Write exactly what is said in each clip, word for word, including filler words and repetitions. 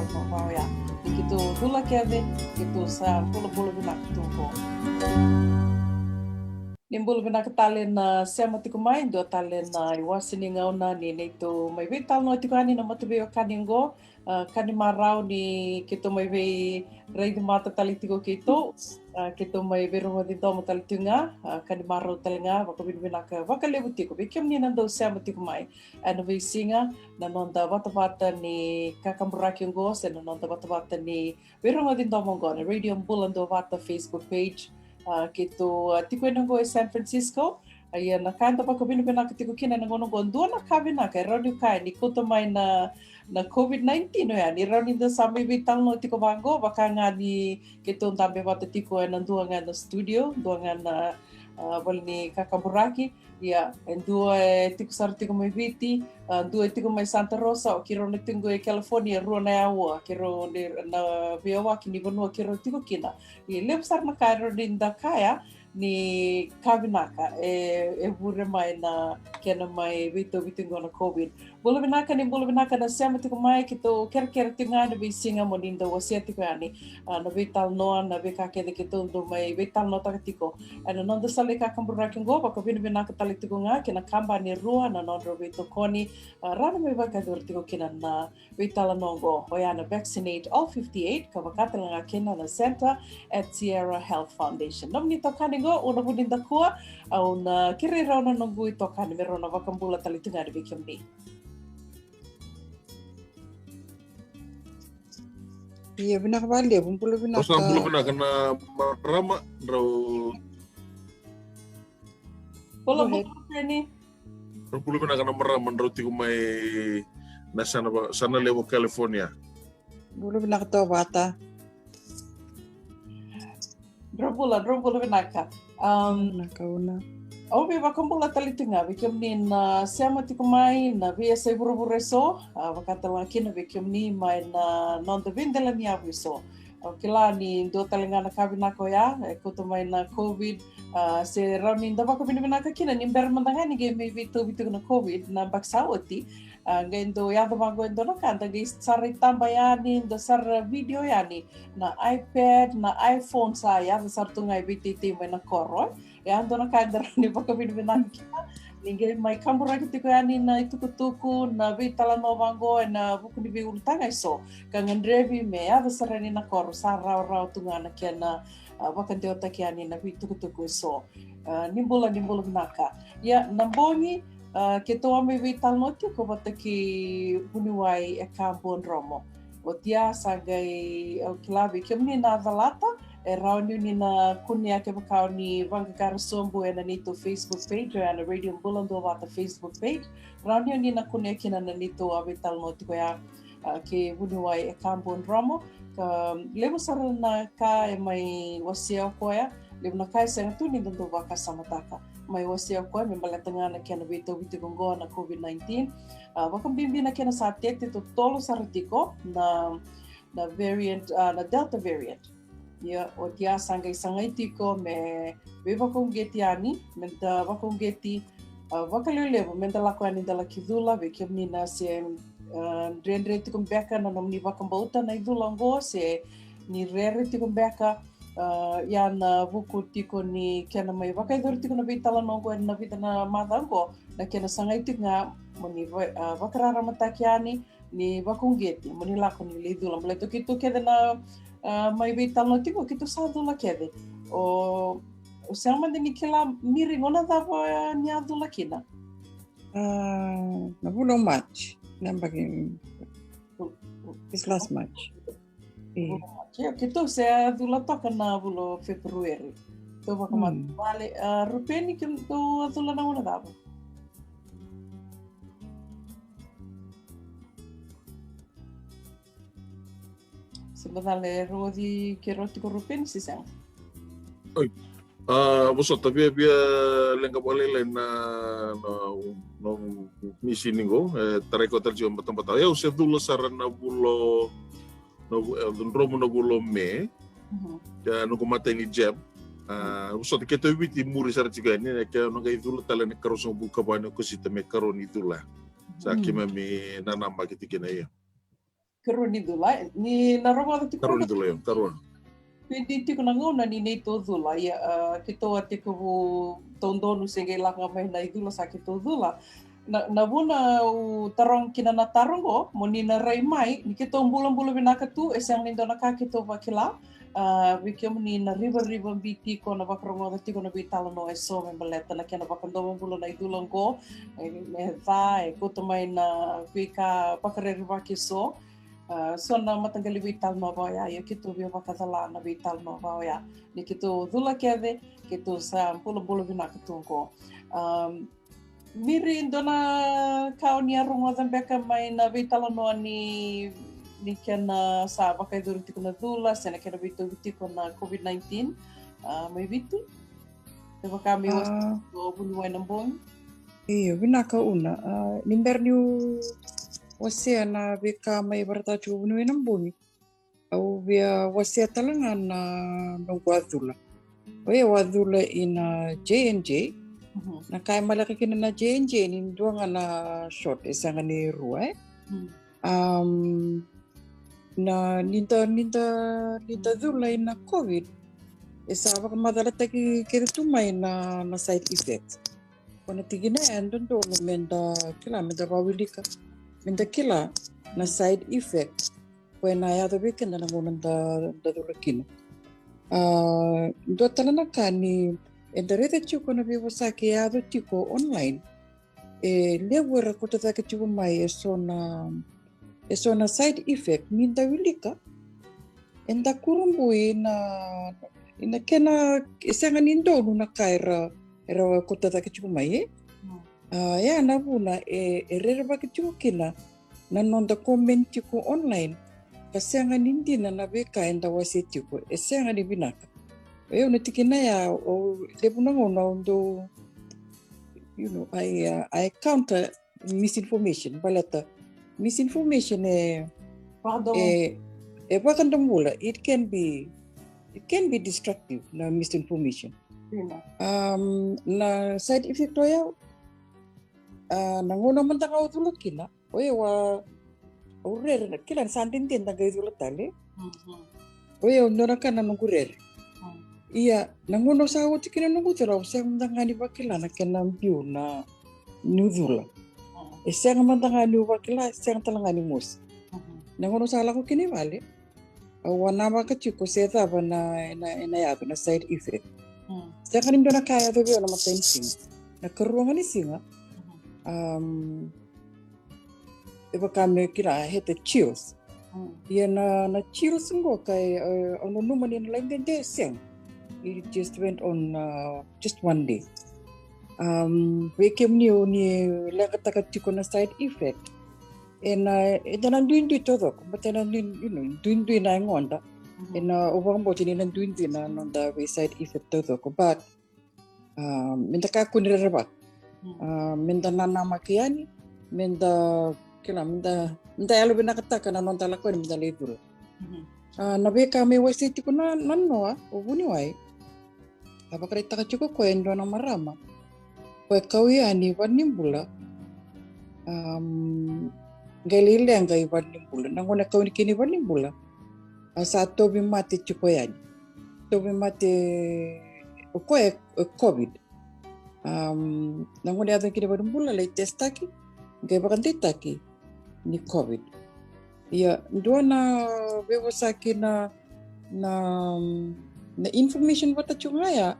Vavau ya. Ni keitou cula kece, keitou sa bulabula vinaka tu qo. Ni bula vinaka tale na sema tiko mai, dua tale na iwase ni gauna ni neitou mai veitalanoa tiko yani na mataveiwekani oqo. A, ka ni marau ni keitou mai veiraici mata tale tiko keitou. A, keitou mai veirogoci domo tale tiko ga. A, ka ni marau tale ga, vakavinavinaka vakalevu tiko vei kemuni na dau sema tiko mai ena veisiga na noda vatavata ni kakaburaki oqo se na noda vatavata ni veirogoci domo oqo na Radio Bula Duavata Facebook page. A, keitou, a, tiko ena oqo e San Francisco. A, ia na ka eda vakavinavinaka tiko kina ena gauna oqo, dua na ka vinaka e rawa niu kaya ni kauta mai na, na COVID nineteen oya, ni rawa ni da sa mai veitalanoa tiko vaqo, vaka ga ni keitou dabe vata tiko ena dua ga na studio, dua ga na, a, vale ni kakaburaki. Ia, e dua e tiko sara tiko mai Viti, a, dua e tiko mai Santa Rosa, o keirau na tiko e California, rua na yaua, keirau ni, na veiyawaki ni vanua keirau tiko kina. Ia, levu sara na ka e rawa ni da kaya ni ka vinaka e, e vure mai na kena mai veitauvi tiko na COVID. Bula vinaka, ni bula vinaka na sema tiko mai, keitou kerekere tiko ga ena veisiga mo ni dau wasea tiko yani, a, na veitalanoa, na veika kece keitou dau mai veitalanoataka tiko ena noda sala ni kakaburaki oqo. Vakavinavinaka tale tiko ga kei na kabani e rua na nodrau veitokoni, a, rawa ni mai vakayacori tiko kina na veitalanoa oqo, oya na Vaccinate All fifty-eight, ka vaka tale ga kina na Center at Sierra Health Foundation. Nomuni itokani oqo, au na Vunidakua, au na kerei rau na noqu itokani me rau na vakabula tale tu ga yani vei kemuni. Ia, vinaka vakalevu, bula vinaka. Sa bula vinaka na marama, drau. Bula, bula, Penny. Drau bula vinaka na marama, drau tiko mai na sana va-, sana levu California. Bula vinaka Duavata. Drau bula, drau bula vinaka. Um, vinaka una. Au via vakabula tale tu ga vei kemuni na sema tiko mai na veiyasai vuravura eso, a, vaka tale ga kina vei kemuni mai na noda veidelaniyavu eso. Au kila ni dua tale ga na ka vinaka oya e kauta mai na COVID, a, se rawa ni da vakavinavinaka kina ni bera mada ga ni qai mai veitauvi tiko na COVID na yabaki sa oti. A, qai dau yaco vaqo e dua na ka, da qai sa rai taba yani, da sa rai video yani. Na iPad, na iPhone sa yaco sara tu ga e veiteitei mai na koro. E a dua na ka eda rawa ni vakavinavinaka kina ni qai mai kaburaki tiko yani na itukutuku, na veitalanoa vaqo ena vuku ni veiulutaga eso, ka gadrevi me yaco sara yani na koro, sa rawarawa tu ga na kena, a, vakadewataki yani na veitukutuku eso. A, ni bula, ni bula vinaka. Ia, na bogi, a, keitou a mai veitalanoa tiko vata kei vuniwai Eka Buadromo. Oti ya sa qai, au kila vei kemuni na calata, e rawa ni o ni na kunea kevaka o ni vaqaqara sobu ena neitou Facebook page, oya na Radio Bula Duavata Facebook page. Rawa ni o ni na kunea kina na neitou a veitalanoa tiko ya, a, kei vuniwai Eka Buadromo. Ka levu sara na ka e mai wasea o koya, levu na ka e sega tu ni da dau vakasamataka. Mai wasea o koya me baleta ga na kena veitauvi tiko oqo na COVID nineteen. A, vakabibi na kena sa tete totolo sara tiko na, na variant, a, na Delta variant. Ia, oti ya sa qai sagai tiko me veivakauqeti yani, me da vakauqeti, a, vakalevulevu me da lako yani da laki cula, vei kemuni na se, a, dredre tiko beka na nomuni vakabauta na icula oqo, se ni rere tiko beka, a, ia na vuku tiko ni kena mai vakayacori tiko na veitalanoa oqo ena vica na macawa oqo, na kena sagai tiko ga mo ni va-, a, vakararamataki yani, ni vakauqeti mo ni lako ni lai cula. Baleta o keitou kece na, a, mai veitalanoa tiko, keitou sa cula kece. O, o sega mada ni kila, Miri, gauna cava ni a cula kina? A, na vula o March, na yabaki, this last March. E. Vula o March. Io, keitou se a cula toka na vula o February. Tou vakamatavuvale. A, Rupeni, keitou a cula na gauna cava? Se macala e rogoci keirau tiko Rupeni se sega? Oi. A, vosota, via, via leqa vakalailai na, na, na misini qo, e tarai koya tale tiko batabata. Au se cula sara na vula o, na vu-, e, dromu na vula o Me. Mhm. Ia noqu matai ni jab. A, vosota, keitou i Viti muri sara tiko yani, na kena noqu qai cula tale na ikaruasagavulu ka va ni Okosita me karua ni cula. Sa, mm, keimami nanamaki tiko kina, ia. Karua ni cula, ni na rogoca tiko. Karua ni cula, io, karua. Vei tiko na gauna ni neitou cula, ia, a, keitou a tekivu tou donu se qai lako ga mai na icula sa keitou cula. Na, na vuna au taroga kina na taro oqo, mo ni na rai mai, ni keitou bulabula vinaka tu, e sega ni dua na ka keitou vakila. A, vei kemuni na rivariva bi tiko na vakarogoca tiko na veitalanoa eso me baleta na kena vakadomobula na icula oqo, e, e ca, e kauta mai na veika vakarerevaki eso. A, so na mataqali veitalanoa va oya, ia keitou via vakacala na veitalanoa va oya. Ni keitou cula kece, keitou sa bulabula vinaka tu oqo. A, Miri, dua na ka o ni a rogoca beka mai na veitalanoa ni, ni kena sa vakayacori tiko na cula, se na kena veitauvi tiko na COVID nineteen, a, mai Viti? E vaka me, a, wasea o vuniwai na bogi. Io, vinaka Una. A, ni bera niu wasea na veika mai vakaraitaka tiko o vuniwai na bogi, au via wasea tale ga na noqu a cula. Oi, au a cula ina J and J. Mhm. Na ka e maleka kina na J and J ni dua ga na shot, e sega ni rua, e? Mm. Um, na, ni da, ni da, ni da cula ina COVID, e sa vakamacalataki kece tu mai na, na side effect. Ko na tikina ya e dodonu me da kila, me da vakawilika, me da kila na side effect ko e na yaco vei keda na gauna da, da cula kina. A, dua tale na ka ni, e da raica tiko na veivosaki e yaco tiko online, e levu era kauta cake tiko mai e so na, e so na side effect ni da wilika, e da kurabui na, ina kena, e sega ni donu na ka era, era kauta cake tiko mai, e? Mm. A, ya na vuna e, e rerevaki tiko kina na noda comment tiko online, ka sega ni dina na veika eda wasea tiko, e sega ni vinaka. O yau na tikina ya, o levu na gauna au dau, you know, I, uh, I counter misinformation, baleta misinformation e, e, e vakadomobula, it can be, it can be destructive na misinformation. Um, na side effect o yau, a, na gauna mada ga au cula kina, o yau a, au rere na, kila ni sa dede da qai cula tale. Mhm. O yau dua na ka na noqu rere. Mm. Ia, na gauna au sa oti kina noqu cula, au sega mada ga ni vakila na kena biu na niu cula. Mm. E sega mada ga niu vakila, e sega tale ga ni mosi. Mhm. Na gauna au sa lako kina i vale, au a namaka tiko se cava na, na, na yaco, na side effect. Mm. Sega ni dua na ka yaco vei au na imatai ni siga. Na ikarua ga ni siga, mhm, um, e vaka me kila, I had the chills. Mm. Ia na, na chills qo ka, e, e, au nanuma ni na lai dede, sega. It just went on, uh, just one day. Um, vei kemuni o ni leqataka tiko na side effect, e na, e na duidui taucoko, but e na dui, you know, duidui na yagoda. Mhm. E na, au vakabauta ni na duidui na noda vei side effect taucoko, but, ah, me da kakua ni rerevaka. Mm. Ah, me da nanamaki yani, me da, kila, me da, me da yalovinakataka na noda lako yani me da lai cula. Mhm. Ah, na veika me wasei tiko na, na noa, o vuniwai. A vakaraitaka tiko o koya e dua na marama. Koya e kau yani i valenibula. Um, qai lai leqa i valenibula. Na gauna e kau yani kina i valenibula, a sa tauvi mate tiko yani. Tauvi mate o koya e, e COVID. Um, na gauna e yaco kina i valenibula, lai testaki, qai vakadeitaki ni COVID. Ia, dua na veivosaki na, na, na information vata tiko ga ya,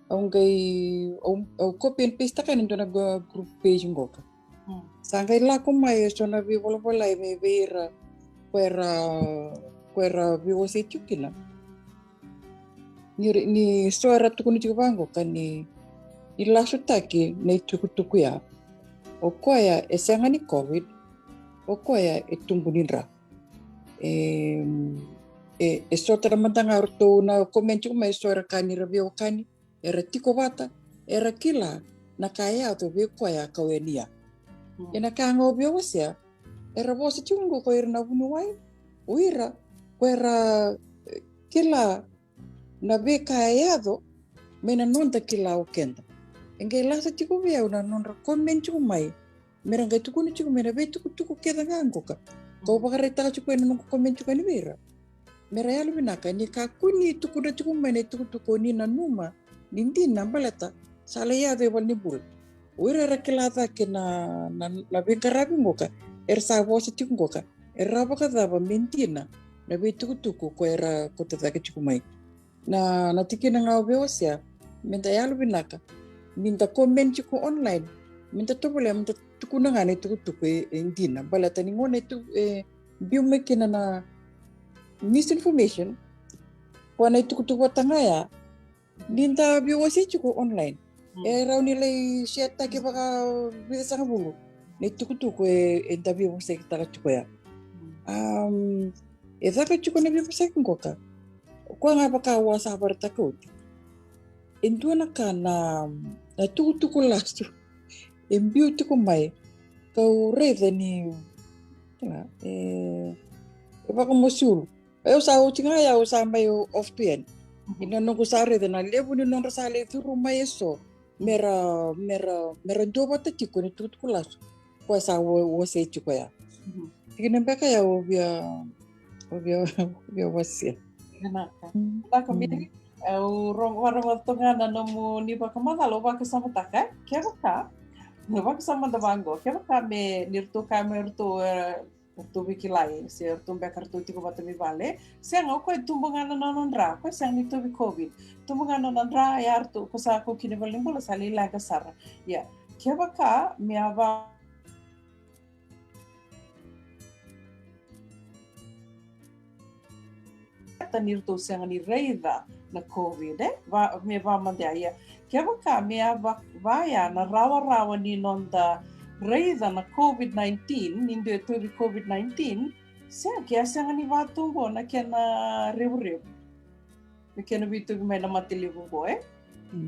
au qai, au, au copy and paste-taka yani dua na group page qoka. Hmm. Sa qai lako mai e so na veivolavolai mai vei ira ko era, ko era veiwasei tiko kina. Ni, ni so era tukuna tiko vaqoka ni, ni lasutaki na itukutuku ya. O koya e sega ni COVID, o koya e tubu ni dra. E, e, e so tale mada ga ratou na comment tiko mai, e so era kaya ni ra veiwekani, era tiko vata, era kila na ka e yaco vei koya a kau yani ya. Hmm. Ia na ka ga au via wasea, era vosa tiko qo ko ira na vuniwai, o ira ko era, e, kila na veika e yaco mai na noda kila o keda. E qai lasa tiko vei au na nodra comment tiko mai, me ra qai tukuna tiko mai na veitukutuku kece ga qoka. Kau vakaraitaka tiko ena noqu comment tiko yani vei ira, me ra yalovinaka ni kakua ni tukuna tiko mai na itukutuku o ni nanuma ni dina, baleta sa lai yaco e valenibula. O ira era kila cake na, na, na veiqaravi qoka era sa vosa tiko qoka, era vakacava me dina na veitukutuku ko era kauta cake tiko mai. Na, na tikina ga au via wasea, me da yalovinaka ni da comment tiko online, me da tovolea me da tukuna ga na itukutuku e, e dina, baleta ni gauna e tu, e biu mai kina na misinformation, ko na itukutuku vata ga ya ni da via wasea tiko online. E rawa ni lai share-taki vakavica sagavulu na itukutuku e, e da via wasea taka tiko ya. Um, e caka tiko na veivosaki qoka. Koya ga vaka au a sa vakaraitaka oti, e dua na ka na, na tukutuku lasu e biu tiko mai, kau raica ni, e, e vakamosi ulu. Au sa oti ga ya, au sa mai off tu yani. Ina noqu sa raica na levu ni nodra sa lai curu mai eso me ra, me ra, me ra duavata tiko na itukutuku lasu ko sa wa-, wasei tiko ya. Tikina beka ya au via, au via, au via wasea. Vinaka. Vinaka, Miri. Au ro-, varogoca tu ga na nomuni vakamacala, au vakasamataka, e? Kevaka, na vakasama da vaqo, kevaka me ni ratou kaya mai ratou, e, ratou veikilai, se ratou beka ratou tiko vata mai vale. Sega, o koya e tubu ga na nona dra, o koya sega ni tauvi COVID. Tubu ga na nona dra, ia ratou, ko sa kau kina i valenibula sa lai leqa sara. Ia, kevaka me a va- ta ni ratou sega ni raica na COVID, e? Va, me vakamadea, ia. Kevaka me a va, vaya na rawarawa ni noda raica na COVID nineteen, ni dua e tauvi COVID nineteen, sega, ke a sega ni vaka tu qo na kena revurevu. Me kena veitauvi mai na mate levu qo, e?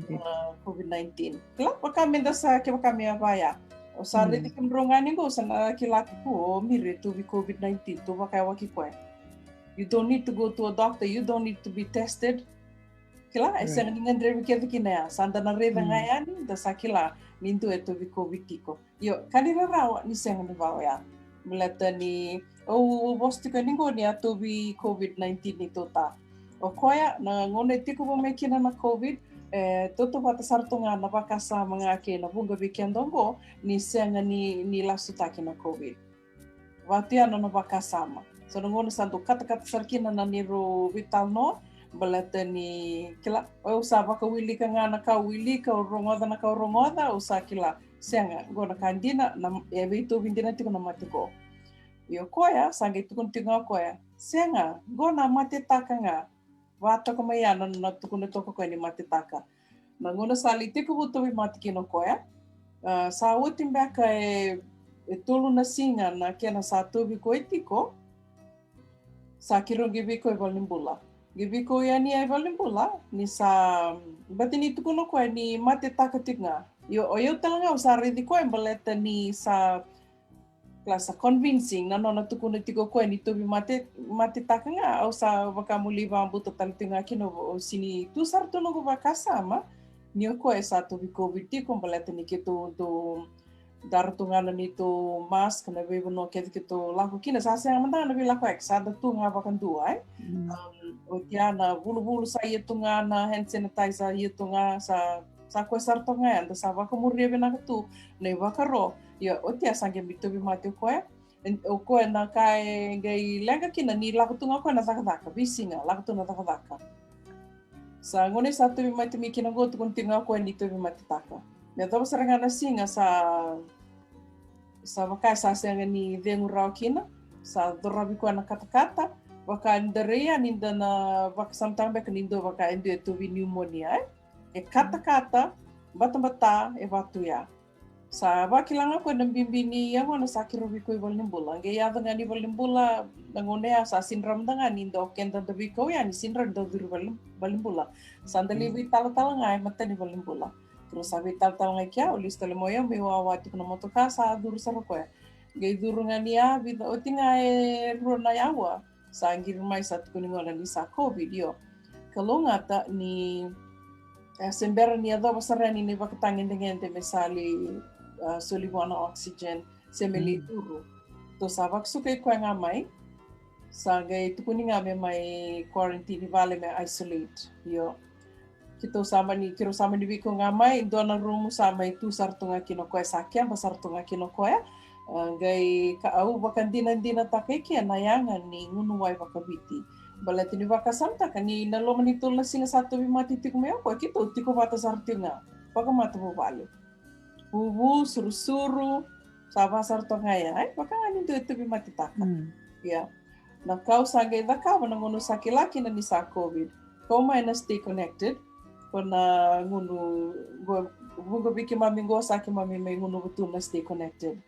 Na COVID nineteen. Kila, vaka me da sa, kevaka me a vaya. O sa raici kemudrau ga ni qo, sa na kila tiko, o Miri e tauvi COVID nineteen, tou vakayawaki koya. You don't need to go to a doctor, you don't need to be tested. Kila, e sega ni gadrevi kece kina ya. Sa da na raica ga yani, da sa kila ni dua e tauvi COVID tiko. Io, ka ni rarawa ni sega ni vaka oya. Baleta ni, au vosa tiko yani qo ni a tauvi COVID nineteen neitou ta. O koya, na gauna e tekivu mai kina na COVID, e tautauvata sara tu ga na vakasama ga kei na vuqa vei keda oqo ni sega ni, ni lasutaki na COVID. Vaka tu ya na nona vakasama. So na gauna sa dau katakata sara kina na neirau veitalanoa, baleta ni kila, au sa vakawilika ga na ka au wilika, au rogoca na ka au rogoca, au sa kila. Sega, qo na ka dina, na, e veitauvi dina tiko na mate qo. Io koya, sa qai tukuna tiko ga o koya. Sega, qo na matetaka ga. Vakatoka mai ya na, na tukuna toka o koya ni matetaka. Na gauna sa lai tekivu tauvi mate kina o koya. A, sa oti beka e, e tolu na siga na kena sa tauvi koya tiko. Sa keirau qai veikau i valenibula. Qai veikau yani ya i valenibula, ni sa, baleta ni tukuna o koya ni matetaka tiko ga. Io, o yau tale ga au sa raici koya baleta ni sa, kila sa convincing na nona tukuna tiko o koya ni tauvi mate, matetaka ga, au sa vaka meu lai vakabauta tale tiko ga kina, au sega ni tu sara tu noqu vakasama, ni o koya sa tauvi COVID tiko, baleta ni keitou dau dara tu ga na neitou mask, na veivanua kece keitou lako kina, sa sega mada ga na veilakoyaki, sa da tu ga vakadua, e? Oti ya na vuluvulu sa ia tu ga, na hand sanitizer ia tu ga, sa, sa koya sara toka ga ya, da sa vakamuria vinaka tu na ivakaro. Ia, oti ya sa qai mai tauvi mate o koya. O koya na ka e qai leqa kina ni lako tu ga o koya na cakacaka, veisiga, lako tu na cakacaka. Sa gauna sa tauvi mate mai kina qo, tukuna tiko ga o koya ni tauvi matetaka. Me yacova sara ga na siga sa, sa vaka sa sega ni cegu rawa kina, sa coravi koya na katakata, vaka ni da rai yani da na vakasamataka beka ni dua vaka e dua e tauvi pneumonia, e? E katakata, batabata, e vaka tu ya. Sa vakila ga o koya na bibi ni yagona sa keirau veikau i valenibula. Qai yaco ga ni valenibula, na gauna ya sa sega ni rawa mada ga ni da o keda da veikau yani, sega ni rawa ni da curu i vale, valenibula. Sa da lai veitalatala ga e mata ni valenibula. Keirau sa veitalatala ga i kea, au lesu tale mai o yau, meu wawa tiko na motoka, sa curu sara o koya. Qai curu ga ni ya, vica, oti ga e rua na aua. Sa qiri mai sa tukuni gona ni sa COVID, io. Kalougata ni, e, se bera ni yacova sara yani na ivakatagedegede me sa lai, a, soli vua na oxygen, se me lai curu. Tou sa vakasukai koya ga mai. Sa qai tukuni ga me mai quarantine i vale, me isolate. Io. Keitou sa mani, keirau sa mani veikau ga mai, dua na rumu sa mai tu sara tu ga kina o koya, sa keba sara tu ga kina o koya. A, qai ka, au vakadinadinataka i ke na yaga ni gunu wai vakaviti. Baleta ni vakasamataka ni na loma ni tolu na siga sa tauvimate tiko mai o koya, keitou tiko vata sara tiko ga vakamatavuvale. Vuvu, surusuru, sa va sara toka ga ya, e? Vaka ga ni dua e tauvimatetaka. Mm. Ia. Na ka au sa qai cakava na gauna sa kila kina ni sa COVID, kau mai na stay connected. Ko na gunu, qo, vuqa vei keimami qo sa keimami mai gunuva tu na stay connected.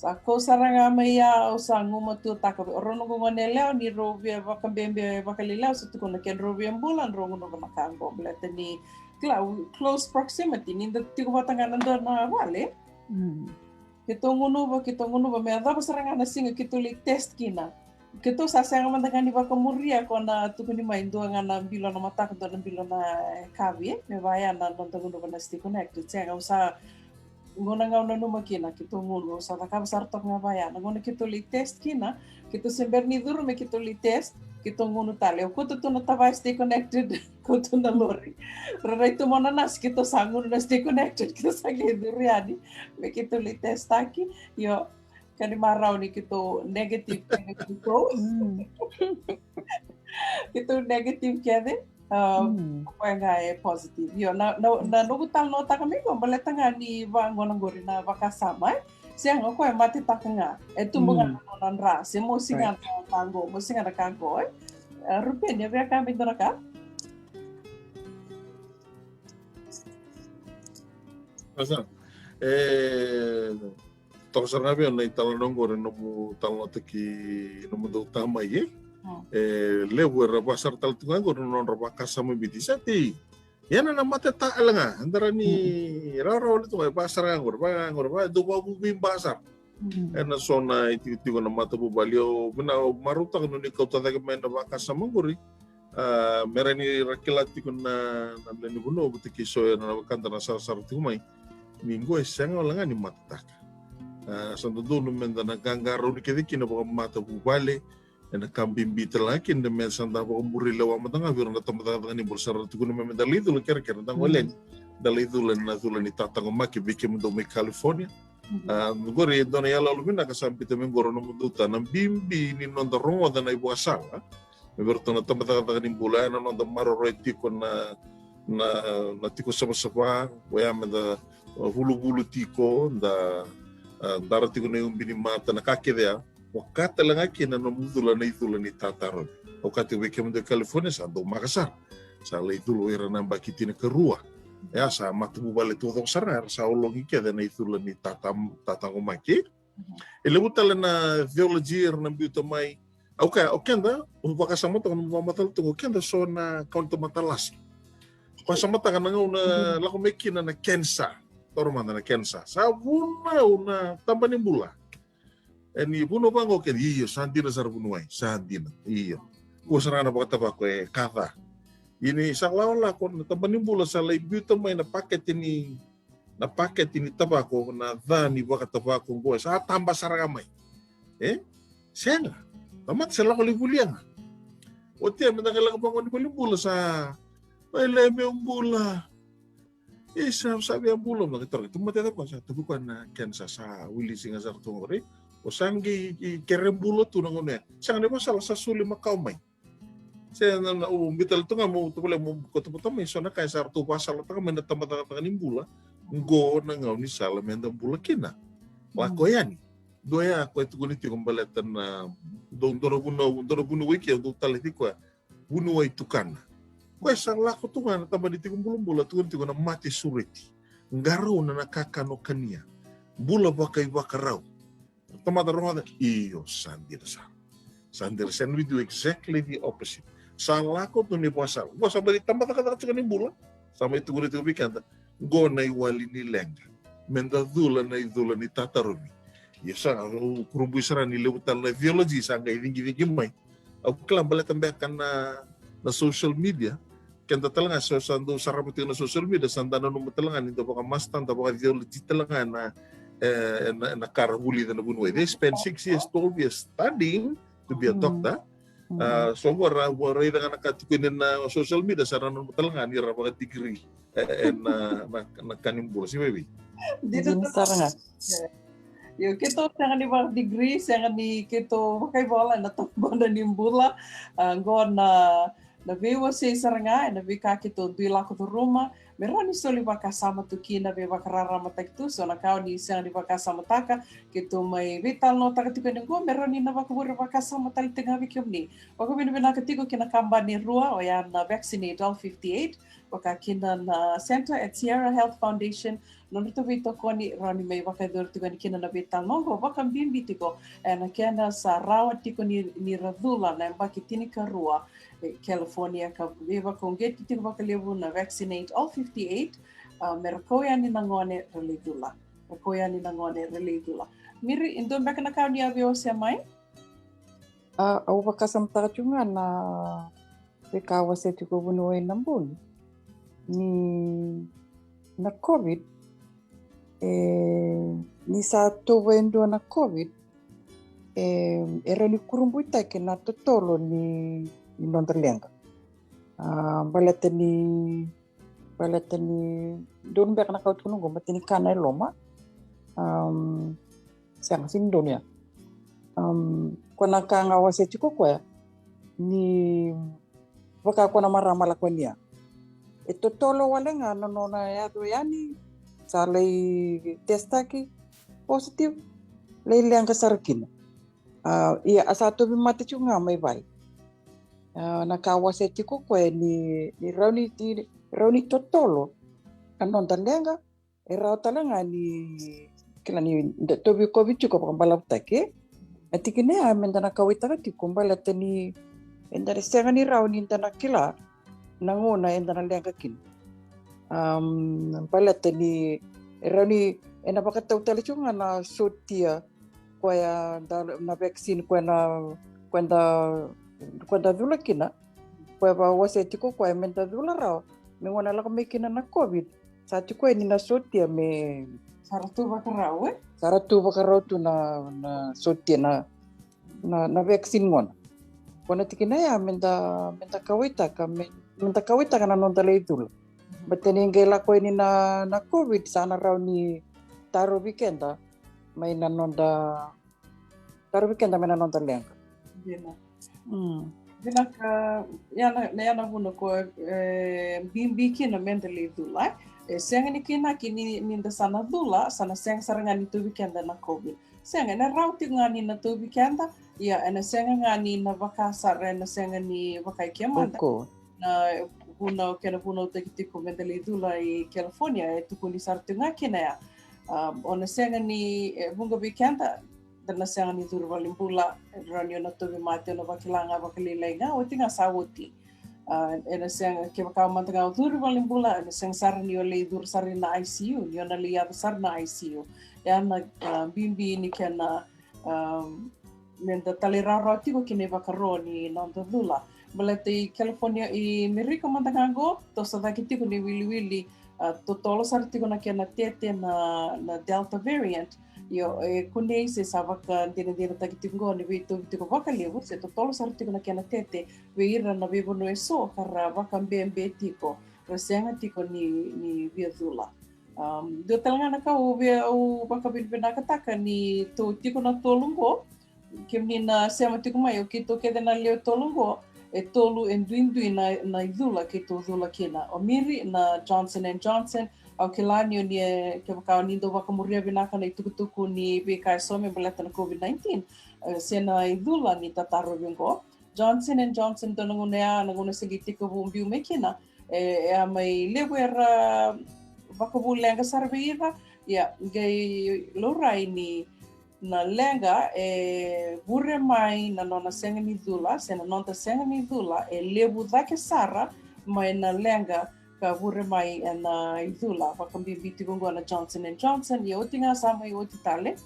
Sa kau sara ga mai ya, au sa gumatuataka vei rau noqu gone yalewa, ni rau via vakabebe vakalailai, au sa tukuna ke drau via bula, drau gunuva na ka qo. Baleta ni, kila, close proximity, ni da tiko vata ga na dua na vale. Mm. Keitou gunuva, keitou gunuva, me yacova sara ga na siga keitou lai test kina. Keitou sa sega mada ga ni vakamuria ko na tukuni mai, dua ga na bilo na mataka, dua na bilo na, e, kavi, e? Me vaya na noda gunuva na stay connected. Sega, au sa, gauna ga au nanuma kina, keitou gunu, au sa cakava sara toka ga vaya. Na gauna keitou lai test kina, keitou se bera ni curu me keitou lai test, keitou gunu tale. Au kauta tu na tavaya stay connected, kauta tu na lori. Rairai tu mai na nasi, keitou sa gunu na stay connected, keitou sa qai curu yani me keitou lai test taki. Io, ka ni marau ni keitou negative, negative keitou. Mm. Keitou negative kece. Um, mm. O koya ga e positive. Io, na, na, na noqu talanoataka mai qo, baleta ga ni vaqo na qori na vakasama, e? Sega, o koya e matetaka ga. E tubu ga, mm, na nona dra. Se mosi ga, right, na ka qo, mosi ga na ka qo, e? A, Rupeni, o via kaya mai dua na ka? Asa. E, toka sara ga vei au na italanoa qori, nomu talanoataki nomu dau ta mai, e? Mm. E levu era vakasara tale tu ga qori na nodra vakasama bibi. Sa tei, ia na, na matetaka tale ga, da rawa ni, mm, rawarawa tale tu ga, e vakasara ga qori, vaka ga qori, vaka dau vakavuvuli basara. Mm. Ena so na itikotiko na matavuvale, au vinaka, au marautaka ni o ni kauta cake mai na vakasama qori. A, me rawa ni ra kila tiko na, na lewe ni vanua vata kei so era na wekada na sarasara tiko mai. Ni qo e sega wale ga ni matetaka. A, sa dodonu meda na qaqarauni kece kina vakamatavuvale. Ena ka bibi tale ga kina me sa da vakamuri lewa mada ga vei ira na tabacakacaka ni bula, sa ra tukuna me, meda lai cula kerekere, da qo, mm, lewe ni, da lai cula ena cula ni tataqomaki vei kemudou mai California. Mhm. A, qori e dua na iyaloyalo vinaka sa biuta mai qori o nomudou ta, na bibi ni noda rogoca na ivakasala, a? Me vei iratou na tabacakacaka ni bula, ena noda maroroya tiko na, na, na tiko savasava, oya meda, a, vuluvulu tiko, da, a, dara tiko na iubi ni mata, na ka kece ya. Vaka tale ga kina na nomu cula na icula ni tatarovi. Au kaya tiko vei kemudou e California, sa daumaka sara. Sa lai cula o ira na yabaki tinikarua. Ia sa matavuvale taucoko sara ga, era sa ologi kece na icula ni tata, tataqomaki. E levu tale na theology era na biuta mai. Au kaya, o keda, au vakasamataka, au vakamatatataka, o keda so na kawa ni tamata lasa. Vakasamataka na gauna lako mai kina na cancer. Taura mada na cancer. Sa vunau na taba ni bula. E ni vunau vaqo kece, io, sa dina sara vuniwai, sa dina, io. Kua sara ga na vakatavako e ka ca. Ia ni sa lakolako na taba ni bula, sa lai biuta mai na pakete ni, na pakete ni tavako, na ca ni vakatavako qo, sa taba sara ga mai. E? Sega. Tamata se lako lai volia ga. Oti ya, meda qai lako vaqo ni valenibula, sa, "Oi, le meu bula." E sa, sa via bula, na ka tara, tu mate, sa tu koya na cancer, sa wili siga sara tu qori. O sa qai kere bula tu na gauna ya. Sega ni vakasala, sa soli makawa mai. Se na, na, au biuta tale tu ga meu, tu vale meu, ko tu vata mai, so na ka e sa ratou vakasalataka mai na tabacakacaka ni bula. Qo na gaunisala meda bula kina. Lako yani. Dua ya koya e tukuni tiko baleta na, dua, dua na vunau, dua na vuniwai ke, dua tale tiko ya. Vuniwai tukana. Koya sa lako tu ga na taba ni tiko bulabula, tukuna tiko na mate sureti. Qarauna na kakana o kania. Bula vakaivakarau. Tamata rogoca, io, sa dina sara. Sa dina sara, we do exactly the opposite. Sa lako tu ni vakasala. Qo sa mai tabacakacaka tiko ni bula. Sa mai tukuna tiko vei keda. Qo na iwali ni leqa. Meda cula na icula ni tatarovi. Ia sa, au kurabui sara ni levu tale na theology sa qai cigicigi mai. Au kila baleta beka na, na social media. Keda tale ga sa, sa dau sarava tiko na social media, sa da nanuma tale ga ni da vakamasita, da vakatheology tale ga na, e, na, na ka ra vulica na vuniwai. They spend six years, twelve years studying to be a doctor. Uh, so qo ra, ra raica ga na ka tiko ena social media, sa ra nanuma tale ga ni ra vakadigiri e, e, na, na, na ka ni bula, se vei? Dina sara ga. Io, keitou sega ni vakadigiri, sega ni keitou vakaivola ena tabana ni bula. A, qo na, na veiwasei sara ga ena veika keitou dui lako curuma me rawa ni soli vakasama tu kina, veivakararamataki tu. So na ka o ni sega ni vakasamataka, keitou mai veitalanoataka tiko yani qo me rawa ni na vakavure vakasama tale tiko ga vei kemuni. Vakavinavinaka tiko ki na kabani e rua, oya na Vaccinate All fifty-eight, vaka kina na Center at Sierra Health Foundation, nodratou veitokoni, rawa ni mai vakayacori tiko yani kina na veitalanoa qo, vakabibi tiko ena kena sa rawa tiko ni, ni ra cula na yabaki tinikarua e California, ka veivakauqeti tiko vakalevu na Vaccinate All fifty-eight, a, me ra kau yani na gone ra lai cula. Ra kau yani na gone ra lai cula. Miri, e dua beka na ka o ni a veiwasea mai? A, au vakasamataka tiko ga na veika a wasea tiko vuniwai na bogi ni na COVID, e, ni sa tauva e dua na COVID, e, e rawa ni kurabuitaki na totolo ni, ni noda leqa. A, baleta ni, baleta ni donu beka na ka au tukuna qo, baleta ni kana e loma. Am, sega, sega ni donu ya. Am, ko na ka ga wasea tiko koya ni vaka ko na marama lako yani ya, e totolo wale ga na nona yaco yani, sa lai testaki positive, lai leqa sara kina. A, ia, a sa tauvi mate tiko ga mai vale. A, na ka wasea tiko koya ni, ni rawa ni, ni rawa ni totolo na noda leqa, e rawa tale ga ni, kila, ni da tauvi COVID tiko vakabalavutaki. A tikina ya meda na kauwaitaka tiko baleta ni eda na sega ni rawa ni da na kila na gauna eda na leqa kina. Am, baleta ni e rawa ni ena vakatau tale tiko ga na sotia koya da, na vaccine koya na, koya da, koya da cula kina. Koya vawasea tiko koya meda cula rawa me gauna lako mai kina na COVID, sa tiko yani na sotia me sa ra tu vakarau, e? Sa ra tu vakarau tu na, na sotia na, na, na vaccine gona. Ko na tikina ya meda, meda kauwaitaka, me, meda kauwaitaka na noda lai cula. Baleta ni qai lako yani na, na COVID, sa na rawa ni tarovi keda mai na noda, tarovi keda mai na noda leqa. Dina. Mm. Vinaka, ya na, ya na vuna ko, e, bibi kina meda lai cula. E sega ni kainaki ni, ni da sa na cula, sa na sega sara ga ni tauvi keda na COVID. Sega, ena rawa tiko ga ni na tauvi keda, ia ena sega ga ni na vaka sara, ena sega ni vaka i kemada. Na vunau, kena vunautaki tiko meda lai cula i California, e tukuni sara tiko ga kina ya. Um, o na sega ni, e vuqa vei keda, da na sega ni curu valenibula, e rawa ni o na tauvi mate, o na vakila ga vakalailai ga, oti ga sa oti. A, ena sega, kevaka mada ga o curu valenibula, ena sega sara ni o lai curu sara na ICU, ni o na lai yaco sara na ICU. Ya na, a, bibi ni kena, a, meda talairawarawa tiko kina ivakaro ni noda cula. Baleta i California, i Merika mada ga qo, toso cake tiko ni wiliwili, a, totolo sara tiko na kena tete na, na Delta variant. Io, e kunei se sa vakadinadinataki tiko qo ni veitauvi tiko vakalevu, se totolo sara tiko na kena tete vei ira na veivanua eso ka ra vakabebe tiko, ra sega tiko ni, ni via cula. Um, dua tale ga na ka au via, au vakavinavinakataka ni tou tiko na tolu qo, kemuni na sema tiko mai, o keitou kece na lewe tolu qo, e tolu, e duidui na, na icula keitou cula kina. O Miri na Johnson and Johnson, au kila ni o ni e, kevaka o ni dau vakamuria vinaka na itukutuku ni veika eso me baleta na COVID nineteen, e, se na icula ni tatarovi qo. Johnson and Johnson, dua na gauna ya, na gauna se qai tekivu biu mai kina, e, e a mai levu era vakavu leqa sara vei ira, ia, qai laurai ni na leqa e vure mai na nona sega ni cula, se na noda sega ni cula, e levu cake sara mai na leqa ka vure mai ena icula, vakabibi tiko qo na Johnson and Johnson, ia oti ga sa mai oti tale.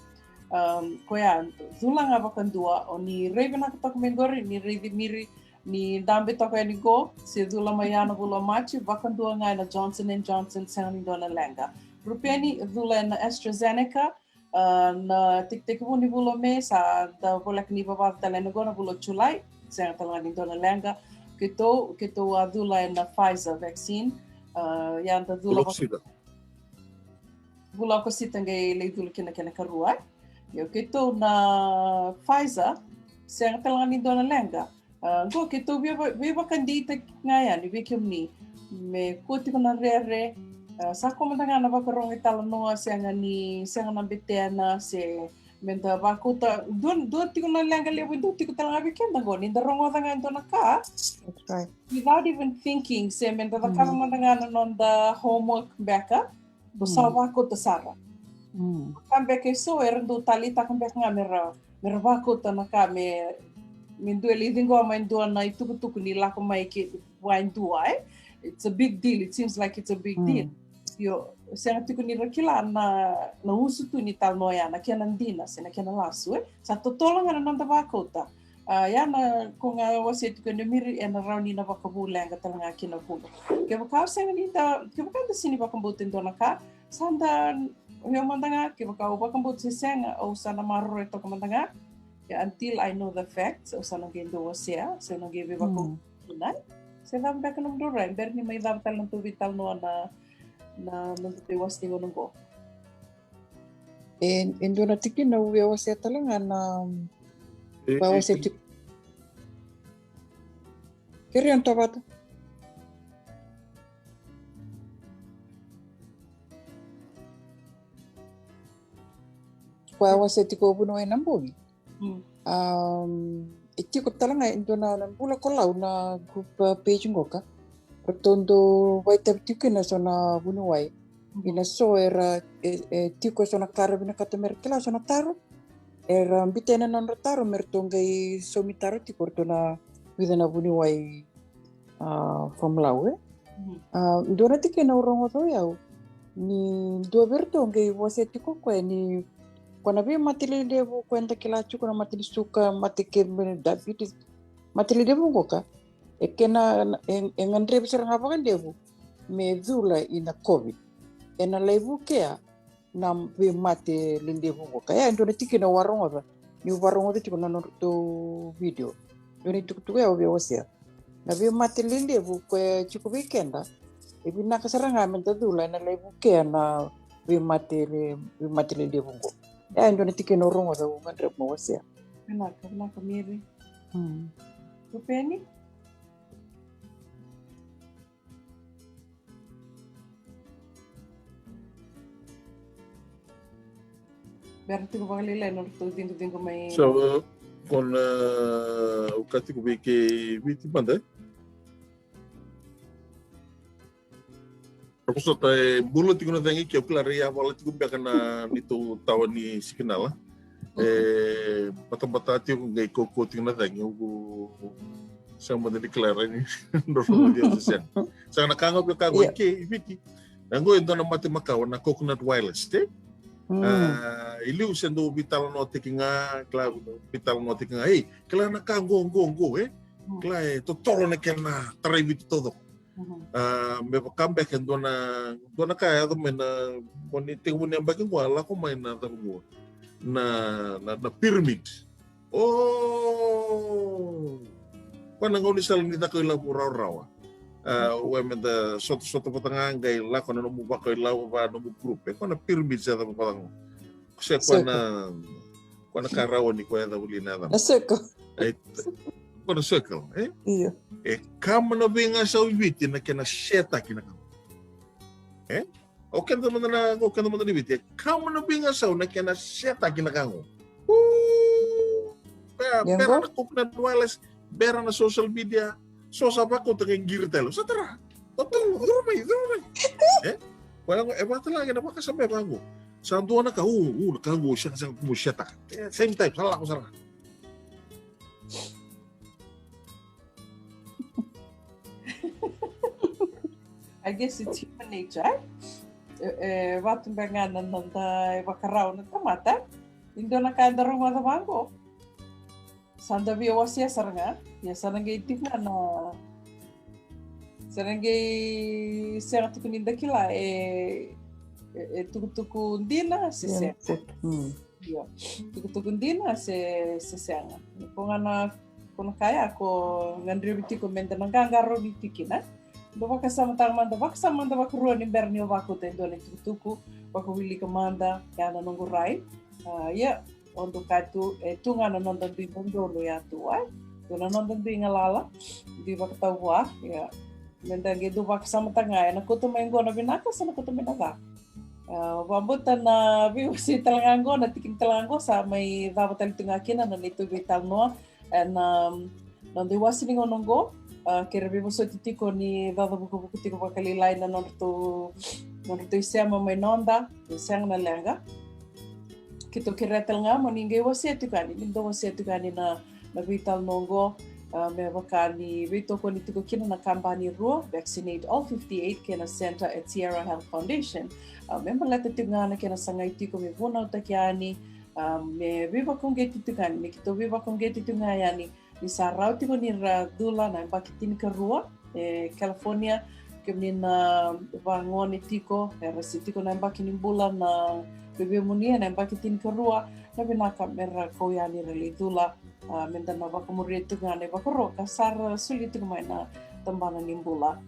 Um, koya, cula ga vakadua, o ni rai vinaka toka mai qori, ni raici Miri, ni dabe toka yani qo, se cula mai ya na vula o Maji, vakadua ga ena Johnson and Johnson, sega ni dua na leqa. Rupeni, cula ena AstraZeneca, A, na tekitekivu ni vula o Me sa da voleka ni vavaca tale ena qo na vula o Julai. Sega tale ga ni dua na leqa. Keitou, keitou a cula ena Pfizer vaccine. A, ia da cula vaka- Vula o Okosita qai lai cula kina kena ikarua. Io, keitou na Pfizer, sega tale ga ni dua na leqa. A, qo keitou veiva-, veivakadeitaki ga yani vei kemuni. Me kua tiko na rere, a, sa kua mada ga na vakarogo italanoa, sega ni, sega na betena, se me da vakauta, dua, dua tiko na leqa levu e dua tiko tale ga vei keda qo, ni da rogoca ga e dua na ka. That's right. Without even thinking, se me da cakava mada ga na noda homework beka, dou sa vakauta sara. Ka beka eso era dau taleitaka beka ga me ra, me ra vakauta na ka me, me dua e lai ciqoma e dua na itukutuku ni lako mai ki vua e dua, e. It's a big deal. It seems like it's a big deal. Io, sega tiko ni ra kila na, na usutu ni talanoa ya, na kena dina se na kena lasu, e. Sa totolo ga na noda vakauta. A, ia na ko ga wasea tiko e Miri, ena rawa ni na vakavu leqa tale ga kina vuqa. Kevaka o sega ni da, kevaka da sega ni vakabauta e dua na ka, sa da, o yau mada ga, kevaka au vakabauta se sega, au sa na maroroya toka mada ga. Ia, until I know the facts, au sa na qai dau wasea, se au na qai veivakabauta kina. Se cava beka nomudrau rai, bera ni mai cava tale na tou veitalanoa na, na, na noda veiwasei qo. E, e dua na tikina au via wasea tale ga na, e, via wasea tiko. Carry on, Tavata. Koya wasea tiko o Vuniwai ena bogi. Mm. Um, e tiko tale ga e dua na, na bula ko Lau na group, uh, page qoka. Ratou dau vakaitavi tiko kina eso na vuniwai. Mhm. Ina so era, e, e tiko eso na ka ra vinakata me ra kila, eso na taro. Era biuta na nodra taro me ratou qai saumi taro tiko o ratou na vica na vuniwai, a, from Lau, e. Mhm. A, dua na tikina au rogoca o yau ni dua vei iratou qai vosa tiko o koya ni ko na veimate lelevu ko eda kila tiko, na mate ni suka, mate kece mai na diabetes, mate lelevu qoka. E kena, e, e gadrevi sara ga vakalevu me cula ina COVID. Ena lai vukea na veimate lelevu qoka. Ia, e dua na tikina au a rogoca niu vakarogoca tiko na nodratou video. Dua na itukutuku au via wasea. Na veimate lelevu koya e tiko vei keda, e vinaka sara ga meda cula ena lai vukea na veimate le-, veimate lelevu qo. Ia, e dua na tikina au rogoca au gadreva meu wasea. Vinaka, vinaka, Miri. Hmm. Ko Peni? Bera tiko vakalailai nodratou ciqociqo mai. So, uh, ko na, uh, au kaya tiko vei kei Viti mada, e? Au vosota, e bula tiko na cagi, ke au kila ra yavala tiko beka na neitou tawa ni sikinala. E batabata tiko qai kaukaua tiko na cagi, au sega mada ni kila ra ni dro so mada se sega. Sega, na ka ga au via kaya qo, io, i ke i Viti. Na qo e dua na mate makawa, na coconut wireless, te? Mm. Ah, i liu se dau veitalanoataki ga, kila, veitalanoataki ga, ei, kila na ka qo, qo, qo, e? Mm. Kila e totolo na kena tarai Viti taucoko. Mhm. Ah, me vaka beka e dua na, dua na ka e yaco mai na, mo ni tekivu ni yabaki qo, a lako mai na cava qo. Na, na, na pyramid. Oh! Koya na gaunisala ni caka ilavo rawarawa. Ah, o koya meda sotasota vata ga qai lako na nomu vakailavo vua nomu group. E koya na pyramid se cava vata ga. Se koya na, koya na ka rawa ni koya e cava li na yacana. Na circle. E, koya na circle, e? Io. E kama na veigasau i Viti na kena setaki na ka. E? O keda mada na, o keda mada ni Viti. E kama na veigasau na kena setaki na ka qo. Uu, bera, bera na coconut wireless, bera na social media. So sa vakauta qai qiri tale. Sa tara. Totolo, curu mai, curu mai. E? Koya qo, e vaka tale ga na vakasama e vaqo. Sa dua na ka, u, u, na ka qo, sega, sega, mo setaka. E, same time, sa lako sara. I guess it's human nature, e? E, e, vatu beka ga na, na noda ivakarau na tamata. E dua na ka eda rogoca vaqo. Sa da via wasea sara ga, ia sa na qai tiko ga na, sa na qai sega tiko ni da kila, e, e, e tukutuku dina se sega. Mm. Io. Tukutuku dina se, se sega. Ko ga na, ko na ka ya ko gadrevi tiko me da na qaqarauni tiko kina. Da vakasamataka mada, vakasama mada vakarua ni bera ni o vakauta e dua na itukutuku, vakawilika mada ya na noqu rai. A, ia, o dou kaya tu, e tu ga na noda dui dodonu ya tu, ai. Tu na noda dui galala, dui vakatau vua, ia. Me da qai dau vakasamataka ga, e na kauta mai qo na vinaka se na kauta mai na ca. A, vakabauta na veiwasei tale ga qo, na tikina tale ga qo sa mai cava tale tu ga kina na neitou veitalanoa e na, um, noda iwase ni gauna qo. A, kei ira veivosoti tiko ni caca vukavuka tiko vakalailai na nodratou, nodratou isema mai noda, e sega na leqa. Keitou kerea tale ga mo ni qai wasea tiko yani, ni dau wasea tiko yani na, na veitalanoa qo, a, me vaka ni veitokoni tiko kina na kabani rua, Vaccinate All fifty-eight kei na Center at Sierra Health Foundation. A, me baleta tiko ga na kena sagai tiko me vunautaki yani, a, me veivakauqeti tiko yani, me keitou veivakauqeti tiko ga yani, ni sa rawa tiko ni ra cula na yabaki tinikarua e California. Kemuni na vagone tiko, era se tiko na yabaki ni bula na veiveimuni e na yabaki tinikarua, na vinaka me ra kau yani ra lai cula, a, me da na vakamuria tiko ga na ivakaro ka sa ra soli tiko mai na tabana ni bula.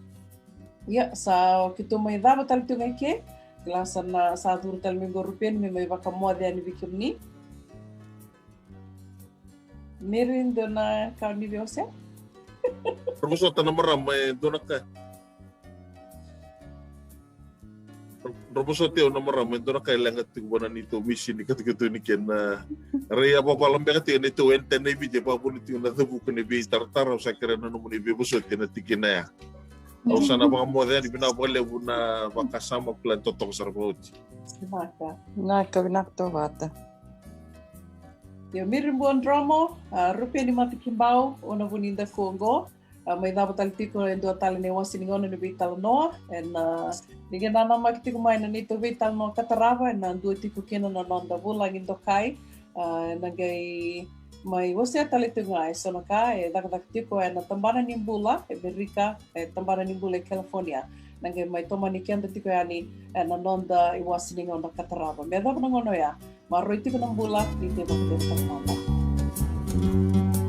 Ia, sa keitou mai cava tale tiko ga i ke, kila sa na, sa curu tale mai qo Rupeni me mai vakamoce yani vei kemuni. Miri, dua na ka ni veiwasea? Ra vosota na marama e dua na ka. Ra vosota au na marama e dua na ka e leqa tiko vua na neitou misi ni katuketu ni kena rai a vavala beka tiko neitou ente na iviti e vakavuni tiko na cavuka ni veitaratara. Au sa kerea na nomuni veivosoti na tikina ya. Au sa na vakamoce yani, vinaka vakalevu na vakasama, kila ni totoka sara vakaoti. Vinaka. Vinaka, vinaka Tovata. Io, Miri Buadromo, a, Rupeni Matakibau, o na vuni daku oqo, a, mai cava tale tiko e dua tale na iwase ni gauna ni veitalanoa, e na, ni qai nanamaki tiko mai na neitou veitalanoa ka tarava, e na dua tiko kina na noda vulagi dokai, a, e na qai mai wasea tale tiko ga e so na ka e cakacaka tiko e na tabana ni bula e Merika, e tabana ni bula e California. Na qai mai tomani keda tiko yani e na noda iwase ni gauna ka tarava. Me cava na gauna oya, maroroi tiko na bula, ni te vakatete tale mada.